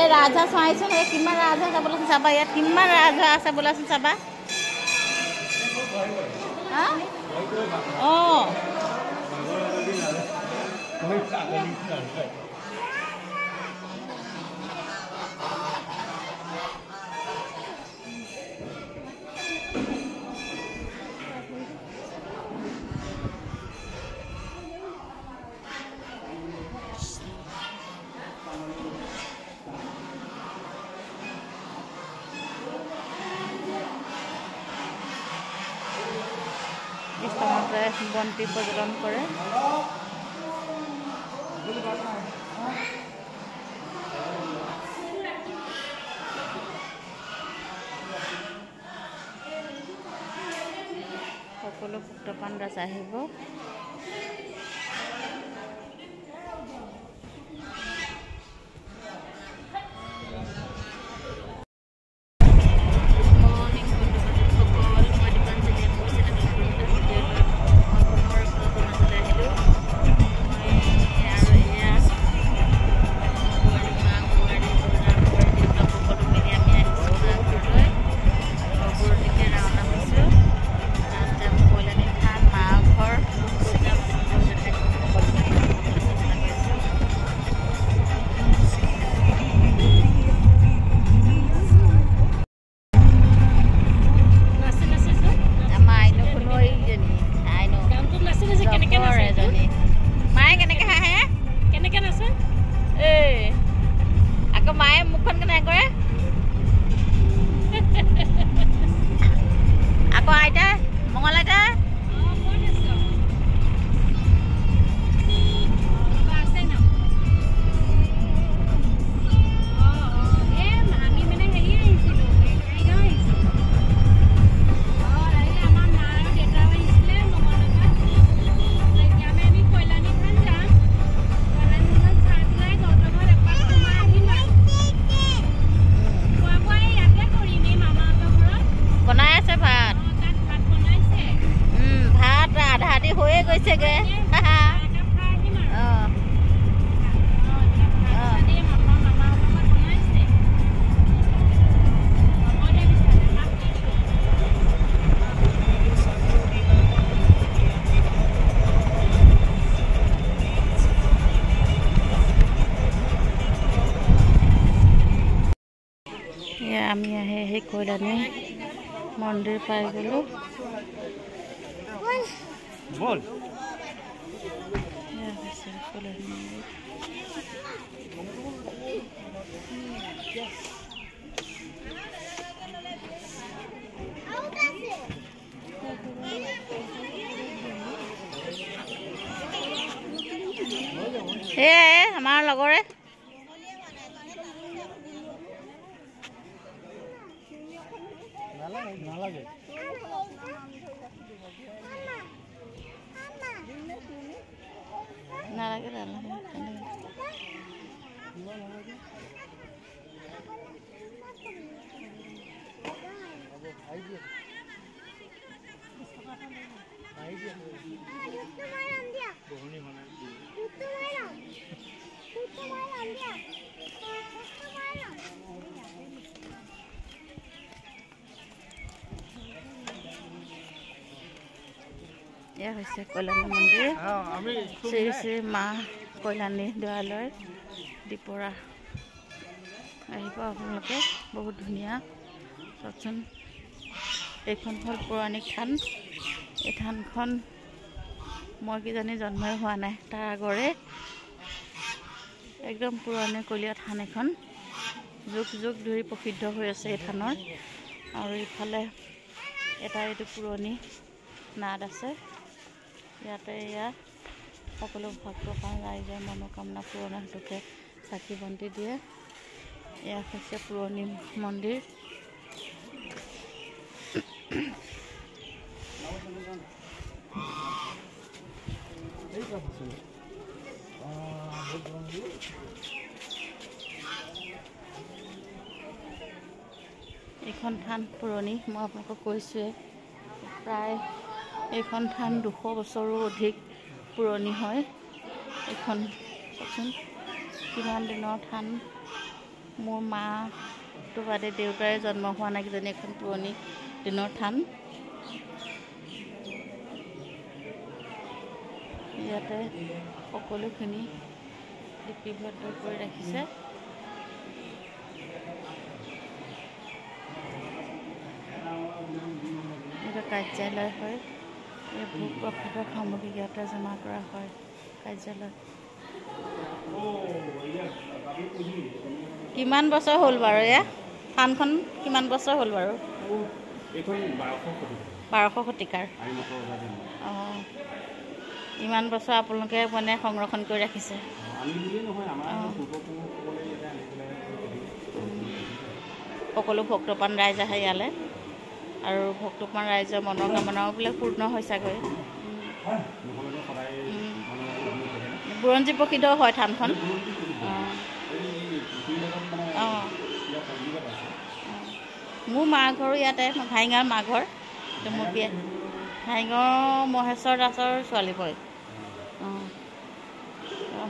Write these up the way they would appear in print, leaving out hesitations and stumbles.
এই ৰাজহাঁহ চৰাইচোন, এই কিমান ৰাজহাঁহ চাবলৈচোন চাবা, ইয়াত কিমান ৰাজহাঁহ আছে বোলাচোন চাবা। অঁ, বন্তি প্ৰজ্বলন কৰে। সকলো ভক্তপ্ৰাণ ৰাইজ আহিব। আমি আহি আহি কল্যাণী মন্দিৰ পাই গ'লোঁ। কল্যাণী মন্দিৰ। সেয়াই আমাৰ লগৰে। নালাগে। নালাগে নালাগে। এয়া হৈছে কল্যাণী মন্দিৰ, শ্ৰী শ্ৰী মা কল্যাণী দেৱালয়, ডিপৰা। আহিব আপোনালোকে, বহুত ধুনীয়া। চাওকচোন, এইখন হ'ল পৌৰাণিক থান। এই থানখন মই কিজানি জন্মই হোৱা নাই তাৰ আগৰে, একদম পুৰণিকলীয়া থান এখন, যুগ যুগ ধৰি প্ৰসিদ্ধ হৈ আছে এই থানৰ। আৰু ইফালে এটা এইটো পুৰণি নাদ আছে, ইয়াতে এয়া সকলো ভক্তপ্ৰাণ ৰাইজৰ মনোকামনা পূৰণৰ হেতুকে চাকি বন্তি দিয়ে। এয়া হৈছে পুৰণি মন্দিৰ। এইখন থান পুৰণি, মই আপোনালোকক কৈছোঁৱে, প্ৰায় এইখন থান 200 বছৰো অধিক পুৰণি হয়। এইখন চাওকচোন কিমান দিনৰ থান। মোৰ মাটো বাদে দেউতাৰে জন্ম হোৱা নাই কিজানি এখন পুৰণি দিনৰ থান। ইয়াতে সকলোখিনি লিপিবদ্ধ কৰি ৰাখিছে। এটা কাৰ্যালয় হয়, এই ভোগ প্ৰসাদৰ সামগ্ৰী ইয়াতে জমা কৰা হয় কাৰ্যালয়। কিমান বছৰ হ'ল বাৰু এয়া থানখন? কিমান বছৰ হ'ল বাৰু? 1200 শতিকাৰ। অঁ, ইমান বছৰ আপোনালোকে মানে সংৰক্ষণ কৰি ৰাখিছে। সকলো ভক্তপ্ৰাণ ৰাইজ আহে ইয়ালৈ আৰু ভক্তপ্ৰাণ ৰাইজৰ মনৰ কামনাও বোলে পূৰ্ণ হয় চাগৈ। বুৰঞ্জী প্ৰসিদ্ধ হয় থানখন। অঁ, মোৰ মা ঘৰো ইয়াতে, ঘাইঙাৰ মা ঘৰ। মোৰ বিয়া ঘাইঙৰ মহেশ্বৰ দাসৰ ছোৱালী মই। অঁ,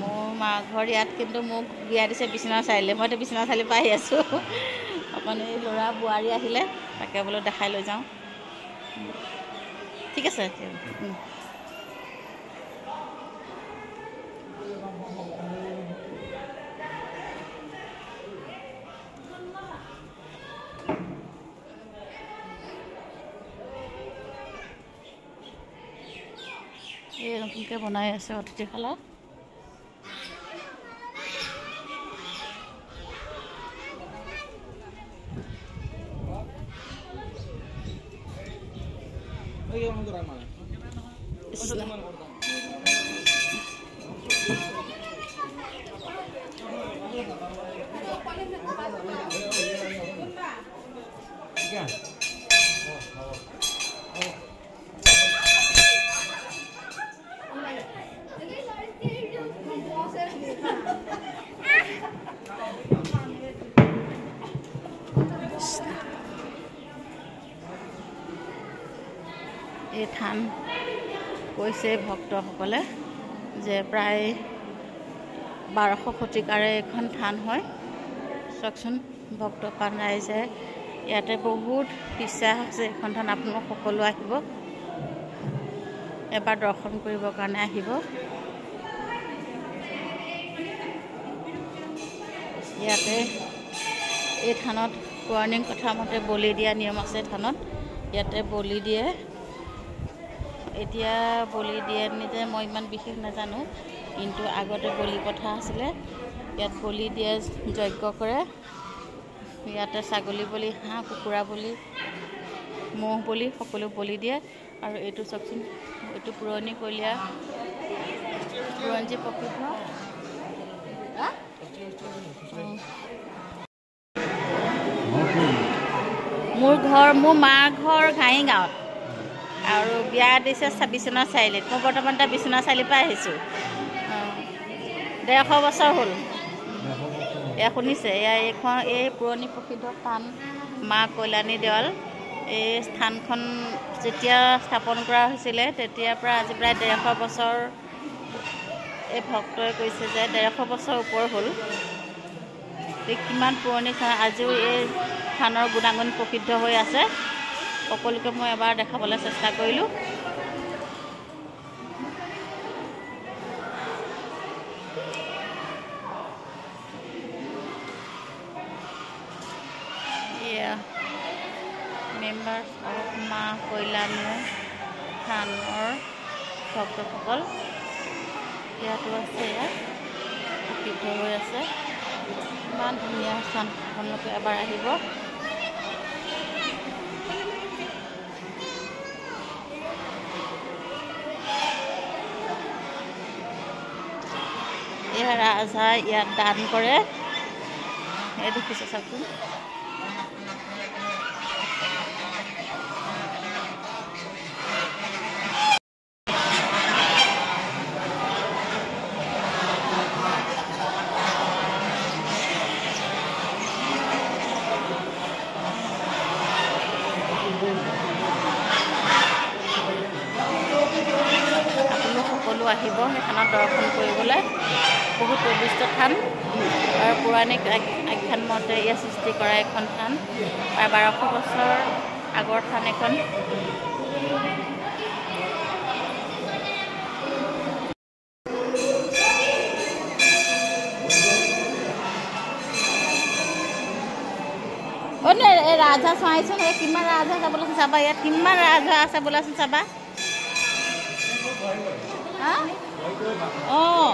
মোৰ মা ঘৰ ইয়াত, কিন্তু মোক বিয়া দিছে বিশ্বনাথ চাৰিআলি। মইতো বিশ্বনাথ চাৰিআলিৰ পৰা আহি আছোঁ। অকণ এই ল'ৰা বোৱাৰী আহিলে তাকে বোলো দেখাই লৈ যাওঁ। ঠিক আছে। এই নতুনকৈ বনাই আছে অতিথিশালা। এই থান কৈছে ভক্তসকলে যে প্ৰায় 1200 শতিকাৰে এখন থান হয়। চাওকচোন, ভক্তপ্ৰাণ ৰাইজে ইয়াতে বহুত বিশ্বাস আছে। এইখন থান আপোনালোক সকলো আহিব, এবাৰ দৰ্শন কৰিবৰ কাৰণে আহিব। ইয়াতে এই থানত পৌৰাণিক কথা মতে বলি দিয়া নিয়ম আছে। থানত ইয়াতে বলি দিয়ে। এতিয়া বলি দিয়ে নিজে মই ইমান বিশেষ নাজানো, কিন্তু আগতে বলি প্ৰথা আছিলে। ইয়াত বলি দিয়ে, যজ্ঞ কৰে। ইয়াতে ছাগলী বলি, হাঁহ কুকুৰা বলি, ম'হ বলি সকলো বলি দিয়ে। আৰু এইটো চাওকচোন, এইটো পুৰণি কলীয়া বুৰঞ্জী প্ৰসিদ্ধ। মোৰ ঘৰ, মোৰ মাৰ ঘৰ ঘাঁহিগাঁৱত আৰু বিয়া দিছে বিশ্বনাথ চাৰিআলিত। মই বৰ্তমান তাত বিশ্বনাথ চাৰিআলিৰ পৰা আহিছোঁ। 150 বছৰ হ'ল। এয়া শুনিছে, এয়া এইখন এই পুৰণি প্ৰসিদ্ধ থান মা কল্যাণী দেৱাল। এই স্থানখন যেতিয়া স্থাপন কৰা হৈছিলে তেতিয়াৰ পৰা আজি প্ৰায় 150 বছৰ। এই ভক্তই কৈছে যে 150 বছৰ ওপৰ হ'ল। কিমান পুৰণি থান, আজিও এই থানৰ গুণাগুণ প্ৰসিদ্ধ হৈ আছে। সকলোকে মই এবাৰ দেখাবলৈ চেষ্টা কৰিলোঁ। এয়া মেম্বাৰ্ছ অফ মা কল্যাণী থানৰ ভক্তসকল ইয়াতো আছে, ইয়াত প্ৰসিদ্ধ হৈ আছে। ইমান ধুনীয়া স্থান, আপোনালোকে এবাৰ আহিব। এয়া ৰাজহাঁহ ইয়াত দান কৰে। এই দেখিছে চাওকচোন, আপোনালোক সকলো আহিব সেই থানত দৰ্শন কৰিবলৈ। বহুত পবিত্ৰ থান আৰু পৌৰাণিক আখ্যান মতে ইয়াত সৃষ্টি কৰা এখন থান। প্ৰায় 1200 বছৰ আগৰ থান এখন। ৰাজহাঁহ চোৱাইচোন, এই কিমান ৰাজহাঁহ আছে বোলাচোন চাবা, ইয়াত কিমান ৰাজহাঁহ আছে বোলাচোন চাবা। অঁ,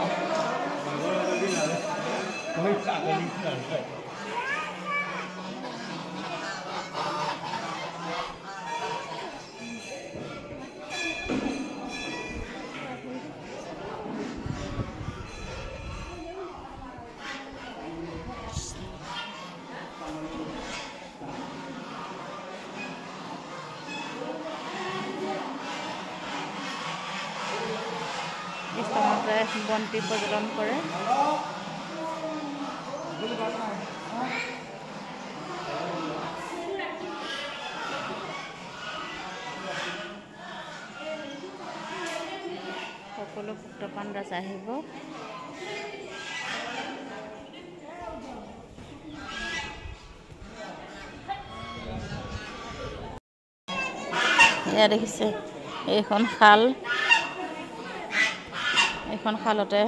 বন্তি প্ৰজ্বলন কৰে। সকলো ভক্তপ্ৰাণ ৰাইজ আহিব। এয়া দেখিছে এইখন শাল, এইখন শালতে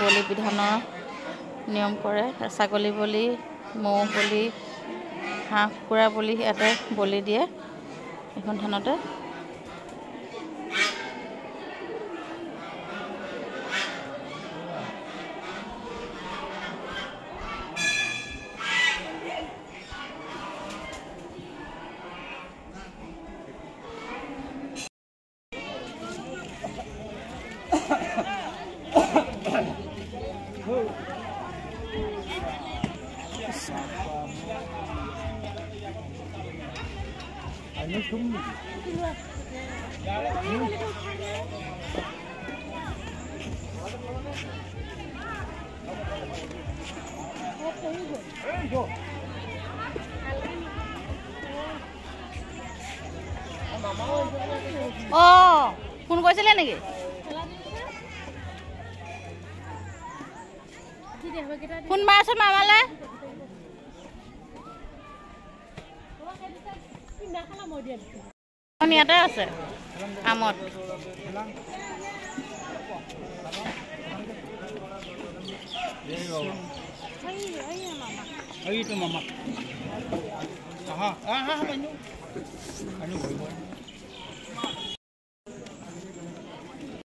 বলি বিধানৰ নিয়ম কৰে। ছাগলী বলি, ম'হ বলি, হাঁহ কুকুৰা বলি ইয়াতে বলি দিয়ে এইখন থানতে। অ, ফোন কৰিছিলে নেকি? ফোন মাৰচোন মামালে। ইয়াতে আছে কামত।